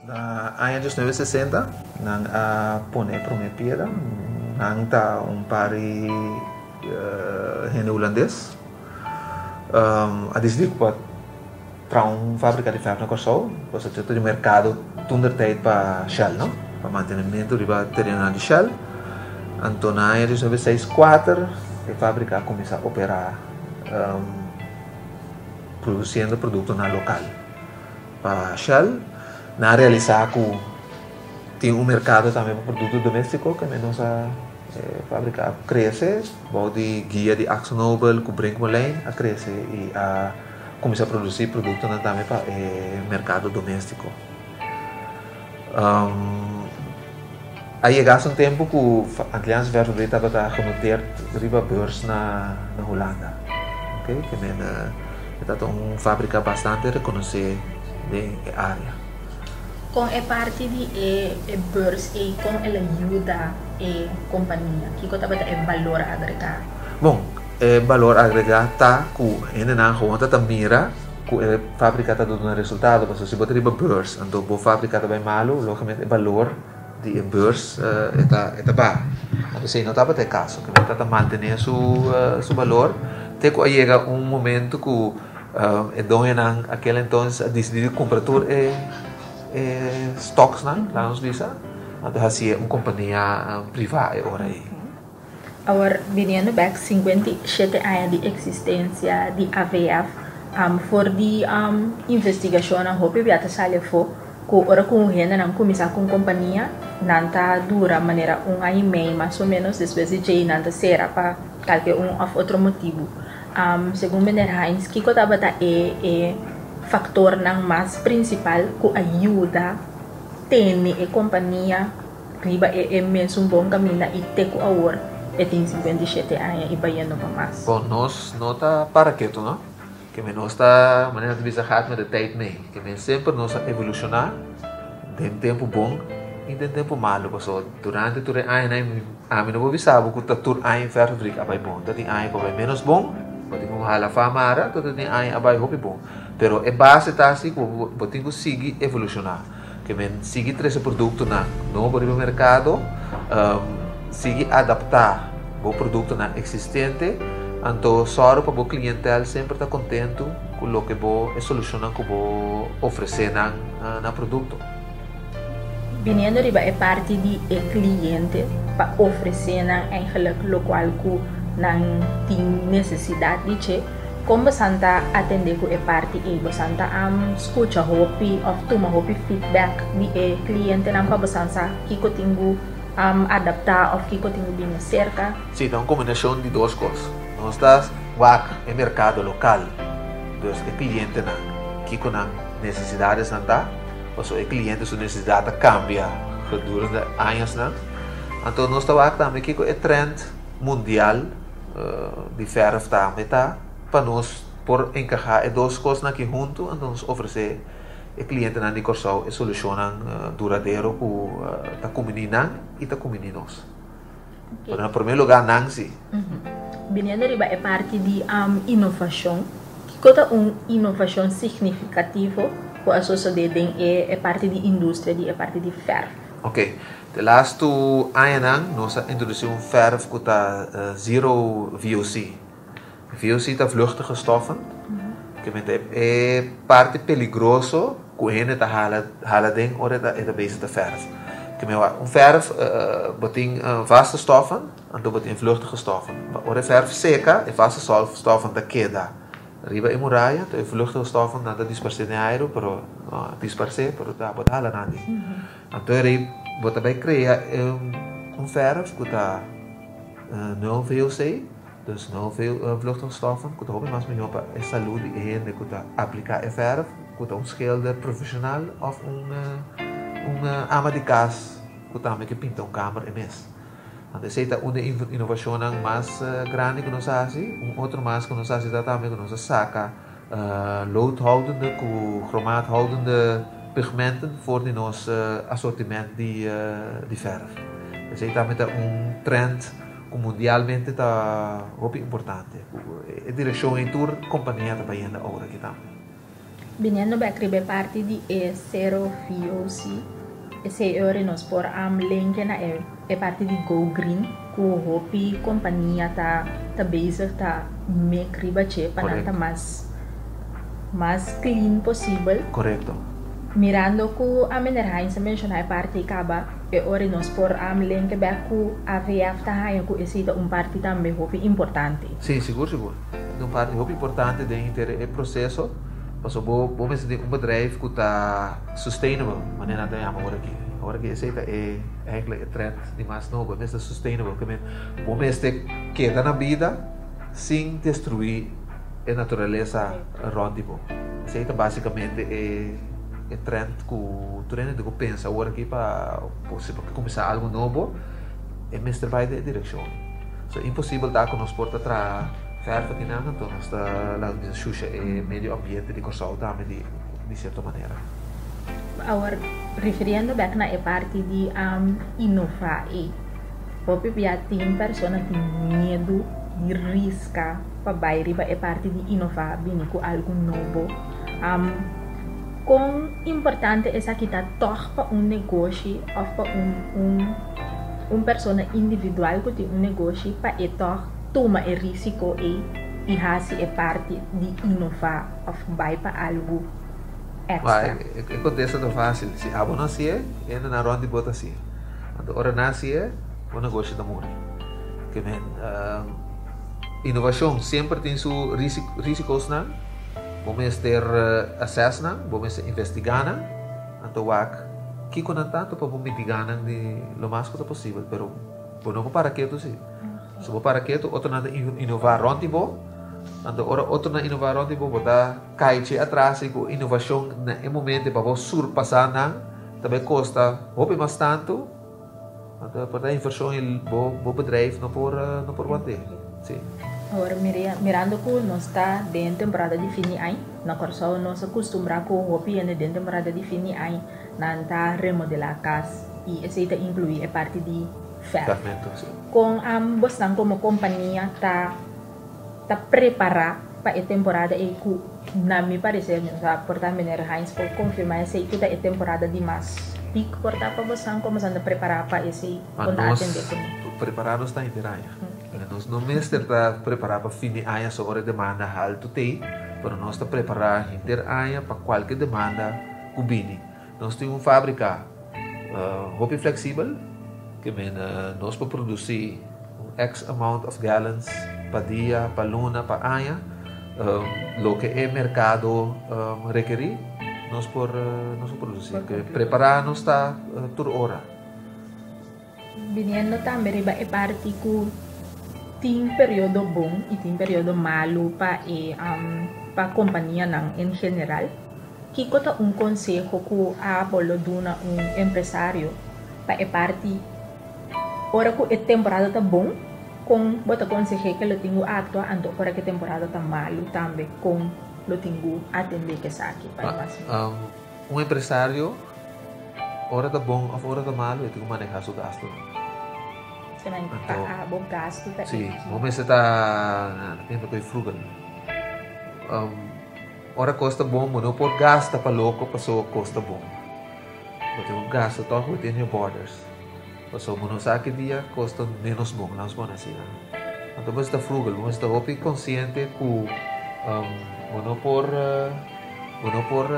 Na aña 1960 nan a pone e promé piedra. Nan ta un par di hende hulandes a disidí ku pa traha un fábrika di fèrf na Kòrsou, pasobra ta di merkado toentertijd pa Shell, no? Pa mantenementu riba terenonan di Shell. Anto na aña 1964 e fábrika a kuminsá operá produsiendo produktonan lokal. Pa Shell, nan a realisá ku tin un merkado tambe pa produkto doméstiko ke nos a fábrika a krese bou di guia di Akzo Nobel ku Brink Molijn a krese i a kuminsá produsí produktonan tambe pa e merkado doméstiko. A yega hasta un tempu ku Antilliaanse Verffabriek tabata genoteerd riba beurs na Hulanda. Oké, ke men e tabata un fábrika bastante rekonosé den e área. Kon e parti di e beurs ei, kon el a yuda e kompania? Kiko tabata e balor agregá? Bon, e balor agregá ta ku hendenan gewoon ta ta mira ku e fábrika ta duna resultado. Pasobra si bo ta riba beurs anto bo fábrika ta bai malu, lógikamente e balor di e beurs e ta e ta baha. Anto esei no tabata e kaso, ke ta ta mantené su su balor te ku a yega un momento ku e doñonan akel entonces a disidí di kumpra tur e e stocksnan, laga nos bisa, anto hasié un kompania privá e ora ei. Awor, biniendo bek 57 aña di eksistensia di AVF, for di investigashonnan hopi bia ta sali afó ku ora ku hendenan kuminsá ku un kompania, nan ta dura manera un aña i mei mas o ménos, despues di djei nan ta sera pa kalke un òf otro motibu. Segun Meneer Heinz, kiko tabata e e faktornan mas prinsipal ku a yuda tene e kompania Riba e e mesun bon kaminda i te ku awor e tin 57 aña i bayendo pa mas. Bon, nos no ta para ketu, no. Ke men nos ta, manera nan ta bisa, gaat met de tijd mee. Ke men semper nos a evolushoná den tempu bon i den tempu malu. Pasobra durante tur e añanan ami no por bisa bo ku ta tur aña Verfabrik a bai bon. Ta tin aña ku a bai ménos bon, bo tin ku hala fa mara, ta tin aña a bai hopi bon. Pero e base ta si ku bo tin ku sigui evolushoná. Ke men sigui trese produktonan nobo riba merkado, sigui adaptá bo produktonan eksistente, anto sòru pa bo klientel semper ta kontentu ku loke bo, e solushonnan ku bo ofresé nan na produkto. Biniendo riba e parti di e kliente pa ofresé nan eigenlijk lokual ku nan tin nesesidat di dje. Kon bosan ta atendé ku e parti ei? Bosan ta skucha hopi òf tuma hopi feedback di e klientenan pa bosan sa kiko tin ku adaptá òf kiko tin ku bini serka? Sí, ta un kombinashon di dos kos. Nos ta wak e merkado lokal, dus e klientenan, kiko nan necesidadesnan ta, pasobra e kliente su nesesidat ta kambia gedurende añasnan. Anto nos ta wak tambe kiko e trend mundial. Di verf tambe ta pa nos por enkahá e dos kosnan aki huntu anto nos ofresé e klientenan di Kòrsou e solushonnan duradero ku ta kumbiní nan i ta kumbiní nos. Pero na promé lugá nan si. Biniendo riba e parti di inovashon, kiko ta un inovashon signifikativo ku a sosodé den e parti di industria di e parti di verf? Oke, De lastu añanan nos a introdusí un fèrf ku ta zero VOC. VOC ta vluchtige stoffen, ke men ta e parti peligroso ku hende ta hala hala den ora e ta e ta bezig ta fèrf. Ke men wak un fèrf bo tin vaste stoffen anto bo tin vluchtige stoffen. Ora e fèrf seka e vaste stoffen ta keda riba e muraya anto e vluchtige stoffen nan ta disparsé den airu pero disparsé pero ta bo ta hala nan den. Anto e rei bo ta bai krea un fèrf ku ta nul VOC, dus nul vluchtigstoffen, ku ta hopi mas mihó pa e salú di e hende ku ta apliká e fèrf, ku ta un skilder profeshonal òf un un ama di kas ku tambe ke pinta un kamer e mes. Anto esei ta un di e inovashonnan mas grandi ku nos a hasi. Un otro mas ku nos a hasi ta tambe ku nos a saka Loodhoudende ku chromaathoudende pigmenten for di nos asortiment di di fèrf. Esei tambe ta un trend ku mundialmente ta hopi importante. E direkshon ei tur kompania ta bayendo awor aki tambe. Biniendo bek riba e parti di e zero VOC, esei e ora nos por link na e parti di Go Green ku hopi kompania ta bezig ta mek riba dje pa nan ta mas clean posibel. Korekto. Mirando ku meneer Heinz a menshoná e parti ei kaba, e ora nos por link bek ku AVF ta haña ku esei ta un parti tambe hopi importante. Sí, sigur sigur. Ta un parti hopi importante den henter e proseso, pasobra bo bo mester tin un bedrijf ku ta sustainable, manera nan ta yama awor aki. Awor aki esei ta e eigenlijk e trend di mas nobo, e mester sustainable, ke men bo mester keda na bida sin destruí e naturalesa rònt di bo. Esei ta basikamente e e trend ku tur hende tin ku pensa awor aki pa si bo ke kuminsá algu nobo e mester bai den e direkshon. So imposibel ta ku nos por ta traha verf akinan anto nos ta laga bisa shusha e medio ambiente di Kòrsou tambe di di sierto manera. Awor refiriendo bek na e parti di inová ei, hopi bia tin persona tin miedu di riska pa bai riba e parti di inová bini ku algu nobo. Kon importante esaki ta tòg pa un negoshi òf pa un un un persona individual ku tin un negoshi pa e tòg tuma e risiko ei i hasi e parti di inová òf bai pa algu èkstra? E kontesta ta fásil, si abo no hasié, e hendenan rònt di bo ta hasié. Anto ora nan hasié, bo negoshi ta muri. Ke men inovashon semper tin su risikosnan, bo mester assess nan, bo mester investigá nan, anto wak kiko nan ta anto pa bo mitigá nan di lo mas ku ta posibel, pero bo no por para ketu si. Si bo para ketu otronan ta inová rònt di bo, anto ora otronan inová rònt di bo, bo ta kai che atras i ku inovashon na e momento pa bo surpasá nan ta bai kosta hopi mas tantu, anto por ta invershon i bo bedrijf no por no por want'é. Si. Awor mirando ku nos ta den temporada di fin di aña, na Kòrsou nos a kustumbrá ku hopi hende den temporada di fin di aña nan ta remodelá kas i esei ta inkluí e parti di fèrf. Fèrfmentu, si. Kon bosnan komo kompania ta ta prepará pa e temporada ei ku na mi pareser, mi no sa por ta meneer Heinz por konfirmá esei, ku ta e temporada di mas pik por ta pa bosnan, kon bosnan ta prepará pa esei, Pa kon ta nos atendé kuné? prepará nos ta henter aña. Nos no mester ta prepará pa fin di aña so ora e demanda haltu t'ei, pero nos ta prepará henter aña pa kualke demanda ku bini. Nos tin un fábrika hopi fleksibel ke men nos por produsí un X amount of gallons pa dia, pa luna, pa aña, loke e merkado rekerí nos por nos por produsí. Prepará nos ta tur ora. Biniendo tambe riba e parti ku tin periodo bon i tin periodo malu pa e pa kompanianan en general, kiko ta un konseho ku abo lo duna un empresario pa e parti ora ku e temporada ta bon, kon bo ta konseh'é ke lo tin ku aktua, anto ora ku e temporada ta malu tambe kon lo tin ku atendé ku esaki pa e mas mihó? Un empresario ora ta bon of ora ta malu e tin ku maneha su gastunan. Anto pa abo gastu ta Sí, bo mester ta tempu ku e frugal. Ora kos ta bon bo no por gasta pa loko pasobra kos ta bon. Bo tin ku gasta tòg within your borders. Pasobra bo no sa ki dia kos ta ménos bon, laat nos pone asina. Anto bo mester ta frugal, bo mester ta hopi konsiente ku bo no por. Bo no por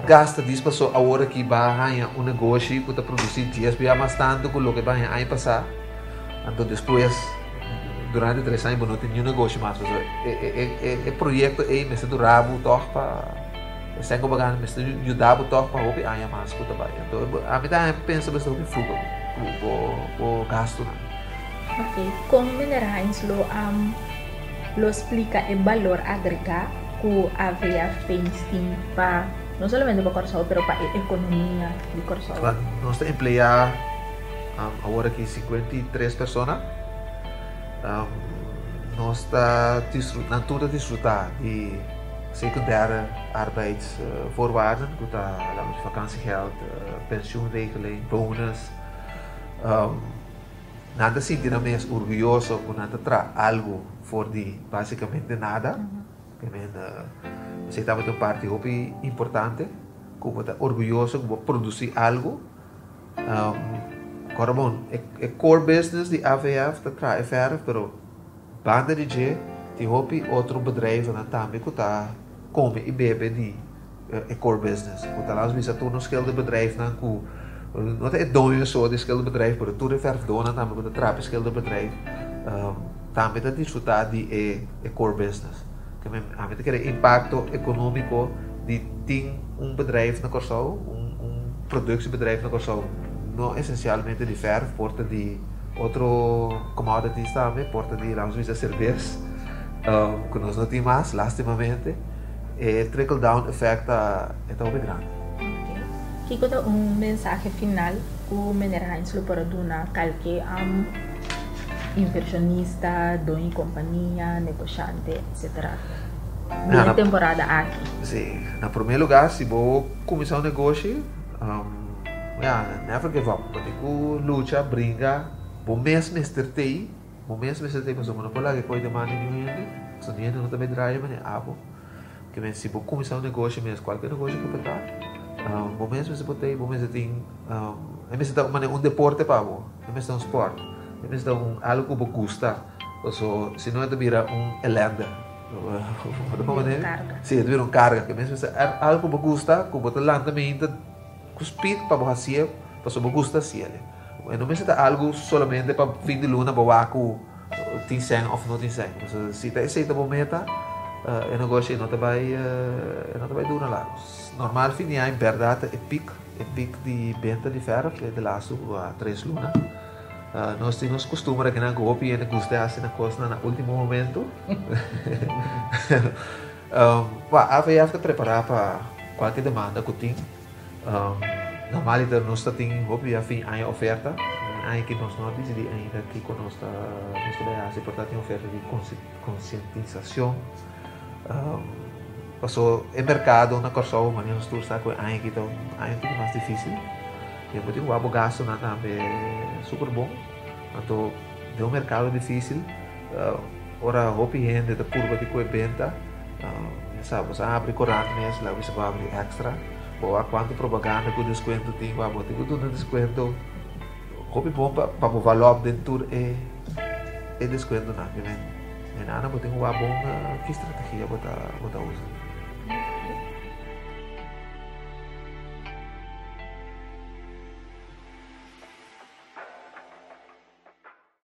gasta dis paso awor aki ba haña un negoshi ku ta produsí dies bia mas tantu ku loke ba haña aña pasá. Anto despues durante tres aña bo no tin niun negoshi mas. Paso e proyekto ei mester dura bo tòg pa e sèn ku bo gana mester yuda bo tòg pa hopi aña mas ku ta bai. Anto ami ta pensa mester hopi frugal ku bo gastunan. Ok, kon Meneer Heinz lo Lo splika e balor agregá ku AVF Paints tin pa no solamente pa Kòrsou pero pa e ekonomia di Kòrsou. Nos ta empleá awor aki 53 persona. Nos ta nan tur ta disfrutá di secundaire arbeidsvoorwaarden ku ta vakantiegeld, pensioenregeling, bonus. Nan ta sinti nan mes orguyoso ku nan ta traha algu for di basikamente nada. Ke men esei tabata un parti hopi importante ku bo ta orguyoso ku bo a produsí algu. Kòrda bon, e core business di AVF ta traha e fèrf, pero banda di dje tin hopi otro bedrijvennan tambe ku ta kome i bebe di e core business. Ku ta laat bisa tur nos schilderbedrijfnan ku no ta e doño so di schilderbedrijf, pero tur e fèrfdónan tambe ku ta traha pa e schilderbedrijf tambe ta disfrutá di e core business. Ami ta kere impakto ekonómiko di tin un bedrijf na Kòrsou, un productiebedrijf na Kòrsou, no esensialmente di fèrf, por ta di otro commodities tambe, por ta di laat bisa serbes, ku nos no tin mas lastimamente. E trickle down effect ta e ta hopi grandi. Kiko ta un mensahe final ku Meneer Heinz lo por a duna kalke invershonista, doño di kompania, negoshante, etcetera den e temporada aki? Si, na promé lugá si bo kuminsá un negoshi, ya, never give up. Bo tin ku lucha, bringa, bo mes mester t'ei, bo mes mester t'ei pasobra bo no por laga e kos den man di niun hende, pasobra niun hende no ta bay draai manera abo. Ke men si bo kuminsá un negoshi mes, kualke negoshi ku por ta, bo mes mester por t'ei, bo mester tin, e mester ta manera un deporte pa bo, e mester ta un sport, e mester ta un algu ku bo gusta, paso si no e ta bira un elènde. Bo ta comprende? Un karga. Si, e ta bira un karga. Ke mes mester algu ku bo gusta, ku bo ta lanta meinta ku speed pa bo hasié, paso bo gusta hasiel. E no mester ta algu solamente pa fin di luna bo wak ku tin sèn òf no tin sèn. Pasobra si ta esei ta bo meta, e negoshi no ta bai, e no ta bai dura largu. Normal fin di aña bèrdat ta e pik, e pik di benta di fèrf e di lastu tres luna. Nos tin nos kustumber akinan ku hopi hende gusta hasi nan kosnan na último momento. Wak, AVF ta prepará pa kualke demanda ku tin. Normaliter nos ta tin hopi bia fin aña oferta. Aña aki nos no a disidí ainda kiko nos ta nos ta bai hasi, por ta tin oferta di konsientisashon. Paso e merkado na Kòrsou manera nos tur sa ku e aña aki ta un aña un tiki mas difísil. I bo tin ku wak bo gastunan tambe super bon. Anto den un merkado difísil ora hopi hende ta purba di ku e benta, ya sa bo sa habri korant mes laga bisa bo habri extra, bo wak kuantu propaganda ku deskuento tin, wak bo tin ku duna deskuento hopi bon pa bo valòp den tur e e deskuentonan. Ke men nana bo tin ku wak bon ki strategia bo ta bo ta usa.